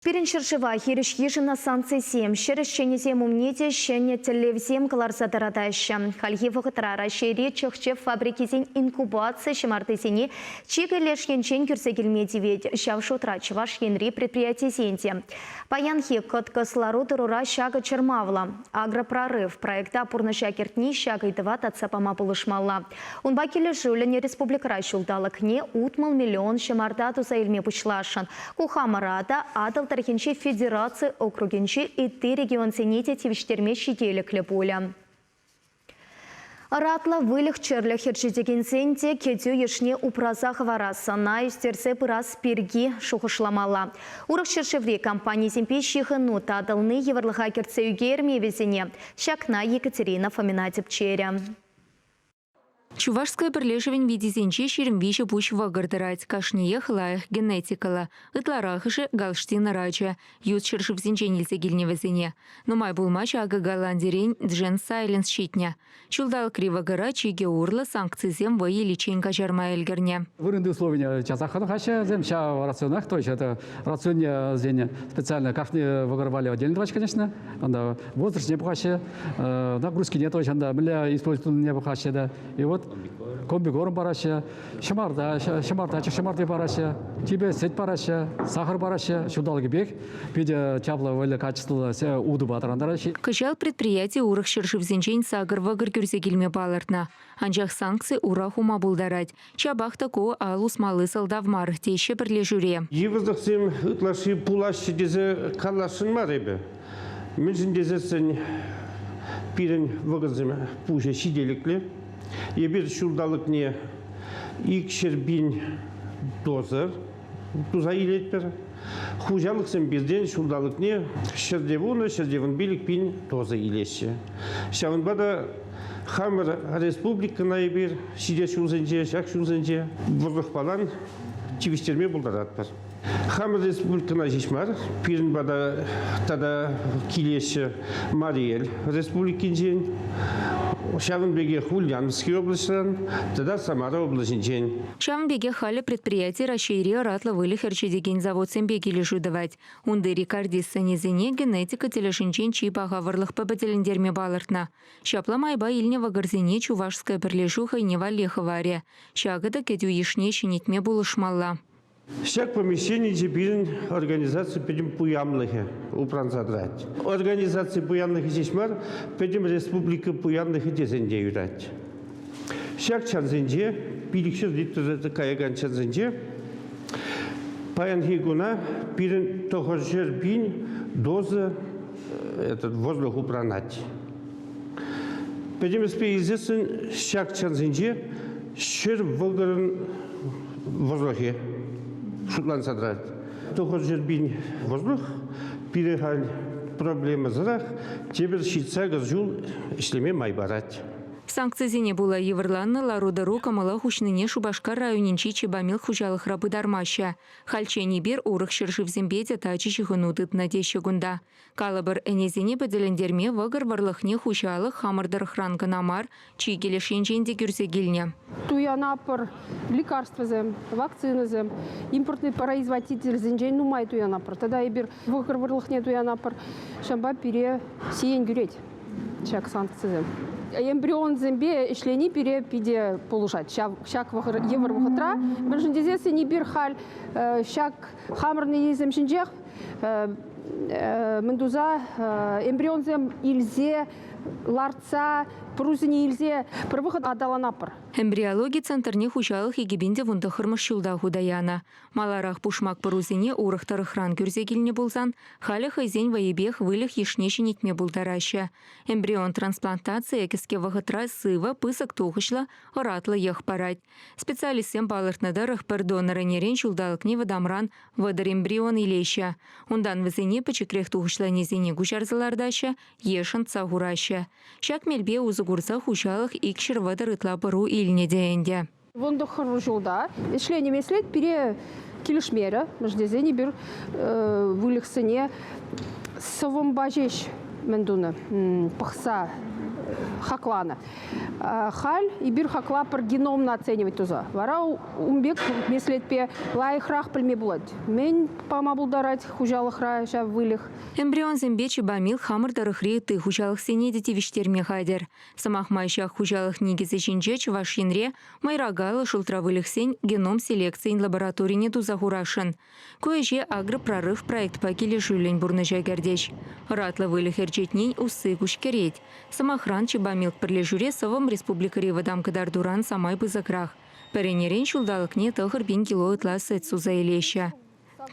Пирӗн ҫӗршыва хирӗҫ йышӑннӑ санкцисем ҫӗр ӗҫченӗсем умне те ҫӗнӗ тӗллевсем кӑларса тӑратаҫҫӗ. Хальхи вӑхӑтра Раҫҫейри чӑх-чӗп фабрикисен инкубаци ҫӑмартисене чикӗ леш енчен кӳрсе килме тивет, ҫав шутра Чӑваш Енри предприятисен те. Паянхи кӑткӑс лару-тӑрура ҫакӑ чӑрмавлӑ. Агропрорыв проекта пурнӑҫа кӗртни ҫак ыйтӑва татса пама пулӑшмалла. Унпа килӗшӳллӗн республикӑра ҫулталӑкне 60 миллион ҫӑмарта туса илме пуҫласшӑн. Ку хамӑра та, Атӑл тӑрӑхӗнчи федераци округӗнчи ытти регионсене те тивӗҫтерме ҫителӗклӗ пулӗ. Ӑратлӑ выльӑх-чӗрлӗх ӗрчетекенсен те кӗтӳ йышне упраса хӑварас, ӑна ӳстерсе пырас пирки шухӑшламалла. Урӑх ҫӗршыври компанисемпе ҫыхӑну татӑлни йывӑрлӑха кӗртсе ӳкерме вӗсене. Ҫакна Екатерина Фомина тӗпчерӗ. Чувашское пӗрлешӗвӗн витисенче 23 пуҫ вӑкӑр тӑрать. Кашниех лайӑх генетикӑллӑ. Ытларахӑшӗ Галштин ӑрачӗ. Ют ҫӗршывсенчен илсе килнӗ вӗсене. Нумай пулмасть акӑ Голландирен Джен Сайленс ҫитнӗ. Ҫулталӑкри вӑкӑра чикӗ урлӑ санкцисем вӑй иличчен каҫарма ӗлкӗрнӗ. Вырӑнти условине часах хӑнӑхаҫҫӗ вӗсем. Ҫав рационах, то есть это рационне вӗсене специально кашни вӑкӑр валли отдельно тӑваҫҫӗ, конечно. Анда возрастне пӑхаҫҫӗ, нагрузкине то есть анда мӗнле использование пӑхаҫҫӗ да. И вот комбикорм параҫҫӗ, ҫӑмарта, ҫӑмарта, ҫӑмарти параҫҫӗ, типӗ сӗт параҫҫӗ, сахӑр параҫҫӗ. Ҫулталӑкӗпех питӗ чаплӑ, вӑйлӑ качествӑллӑ утӑпа тӑрантараҫҫӗ. Кӑҫал предприяти урӑх ҫӗршывсенчен сакӑр вӑкӑр кӳрсе килме палӑртнӑ. Анчах санкци ура хума пултарать. Ҫапах та ку ал усмалли сӑлтав мар, теҫҫӗ пӗрлешӳре. Йывӑрлӑхсем ытлашши пулаҫҫӗ тесе каласшӑн мар эпӗ. Мӗншӗн тесессӗн пирӗн вӑкӑрсем пуҫӗ ҫителӗклӗ. Эпир ҫулталӑкне 200 000 доза туса илетпӗр. Хуҫалӑхсем пиртен ҫулталӑкне 110, 115 пин доза илеҫҫӗ. Ҫавӑнпа та хамӑр республикӑна эпир ҫитес ҫулсенче, ҫак ҫулсенче вӑрлӑхпалан тивӗҫтерме пултаратпӑр. Хамӑр республикӑна ҫеҫ мар, пирӗн пата тата килеҫҫӗ Мари Эл республикинчен, ҫавӑн пекех Ульяновски облаҫран тата Самара облаҫӗнчен. Ҫавӑн пекех халӗ предприяти Раҫҫейри ӑратлӑ выльӑх ӗрчетекен заводсемпе килӗшӳ тӑвать. Унти рекордист сӑнӗсене генетика тӗлӗшӗнчен чи паха вӑрлӑхпа пӗтӗлентерме палӑртнӑ. Ҫапла майпа илнӗ вӑкӑрсене Чувашское пӗрлешӳ хӑйне валли хӑварӗ. Ҫакӑ та кӗтӳ йышне ҫӗнетме пулӑшмалла. Ҫак помещенинче пирӗн организаци пӗтӗм пуянлӑхӗ упранса тӑрать. Организаци пуянлӑхӗ ҫеҫ мар, пӗтӗм республика пуянлӑхӗ тесен те юрать. Ҫак чансенче, 500 литр каякан чансенче, паянхи куна пирӗн 900 пин доза этот воздух упранать. Пӗтӗмӗшпе илсессӗн ҫак чансенче ҫӗр вӑкӑрӑн вӑрлӑхӗ шутланса тӑрать. 900 пин вӑрлӑх пире халь проблемӑсӑрах тепӗр ҫитса кӗр ҫул ӗҫлеме май парать. Санкцисене пула йывӑрланнӑ лару-тӑру кӑмӑла хуҫнине Шупашкар районӗнчи Чебамил хуҫалӑхра пытармаҫҫӗ. Хальччен эпир урӑх ҫӗршывсемпе те тачӑ ҫыхӑну тытнӑ теҫҫӗ кунта. Калӑпӑр, ӗнесене пӗтӗлентерме вӑкӑр вӑрлӑхне хуҫалӑх хамӑр тӑрӑхран кӑна мар, чикӗ леш енчен те кӳрсе килнӗ. Туянатпӑр лекарствӑсем, вакцинӑсем, импортный производительсенчен нумай туянатпӑр. Тата эпир вӑкӑр вӑрлӑхне туянатпӑр. Ҫавӑнпа пире сиен кӳрет ҫак санкцисем. Эмбрионсемпе ӗҫлени пире питӗ пулӑшать ҫав ҫак йывӑр вӑхӑтра. Мӗншӗн тесессӗн эпир халь ҫак хамӑрӑн ӗнесем ҫинчех мӗн туса эмбрионсем илсе лартса пӑрусене илсе пӗр вӑхӑт аталанатпӑр. Эмбриологи центрне хуҫалӑх 2019-мӗш ҫулта хута янӑ. Маларах пушмак пӑрусене урӑх тӑрӑхран кӳрсе килнӗ пулсан, халӗ хӑйсен вӑйӗпех выльӑх йышне ҫӗнетме пултараҫҫӗ. Эмбрион трансплантацийӗ кӗске вӑхӑтра сывӑ, пысӑк тухӑҫлӑ, ӑратлӑ йӑх парать. Специалистсем палӑртнӑ тӑрӑх, пӗр донор ӗнерен ҫулталӑкне вӑтамран 30 эмбрион илеҫҫӗ. Унтан вӗсене пӗчӗкрех тухӑҫлӑ ӗнесене куҫарса лартаҫҫӗ е шӑнтса хураҫҫӗ. Ҫак мелпе усӑ курса хуҫалӑх 230 ытла пӑру илнӗ те ӗнтӗ. 19 ҫулта ӗҫленӗ меслет пире килӗшмерӗ. Мӗншӗн тесен эпир выльӑхсене сӑвӑмпа ҫеҫ мӗн тунӑ, пӑхса. хакланӑ. Халь эпир хаклапӑр геномна оценивать туса. Вара ун пек меслетпе лайӑхрах пӗлме пулать. Мӗн пама пултарать хуҫалӑхра ҫав выльӑх. Эмбрионсемпе Чебамил хамӑр тӑрӑхри ытти хуҫалӑхсене те тивӗҫтерме хатӗр. Сӑмах май, ҫак хуҫалӑх никӗсӗ ҫинче Чӑваш Енре мӑйракаллӑ шултра выльӑхсен геном селекцийӗн лабораторине туса хурасшӑн. Ку ӗҫе «Агропрорыв» проектпа килӗшӳллӗн пурнӑҫа кӗртӗҫ. Ӑратлӑ выльӑх ӗрчетнин усси куҫкӗрет. Сӑмахран, Чебамилк пӗрлешӳре сӑвӑм республикӑри вӑтам кӑтартуран самай пысӑкрах. Пӗр ӗнерен ҫулталӑкне 9000 кило ытла сӗт суса илеҫҫӗ.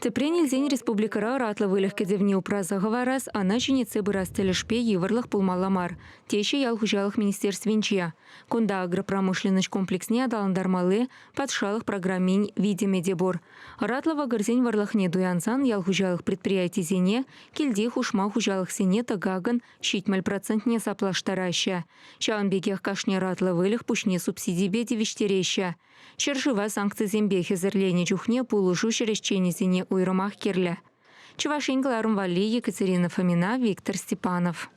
Тӗпрен илсен республикӑра ӑратлӑ выльӑх кӗтӗвне упраса хӑварас, ӑна ҫӗнетсе пырас тӗлӗшпе йывӑрлӑх пулмалла мар, теҫҫӗ ял хуҫалӑх министерствинче. Кунта агропромышленноҫ комплексне аталантармалли патшалӑх программин витӗмӗ те пур. Ӑратлӑ вӑкӑрсен вӑрлӑхне туянсан ял хуҫалӑх предприятисене, килти хушма хуҫалӑхсене тӑкакӑн 70 процентне саплаштараҫҫӗ. Ҫавӑн пекех кашни ӑратлӑ выльӑх пуҫне субсидипе тивӗҫтереҫҫӗ. Ҫӗршыва санкцисемпе хӗсӗрленӗ чухне пулӑшу ҫӗр ӗҫченӗсене уйрӑмах кирлӗ. Чӑваш Ен кӑларӑм валли Екатерина Фомина, Виктор Степанов.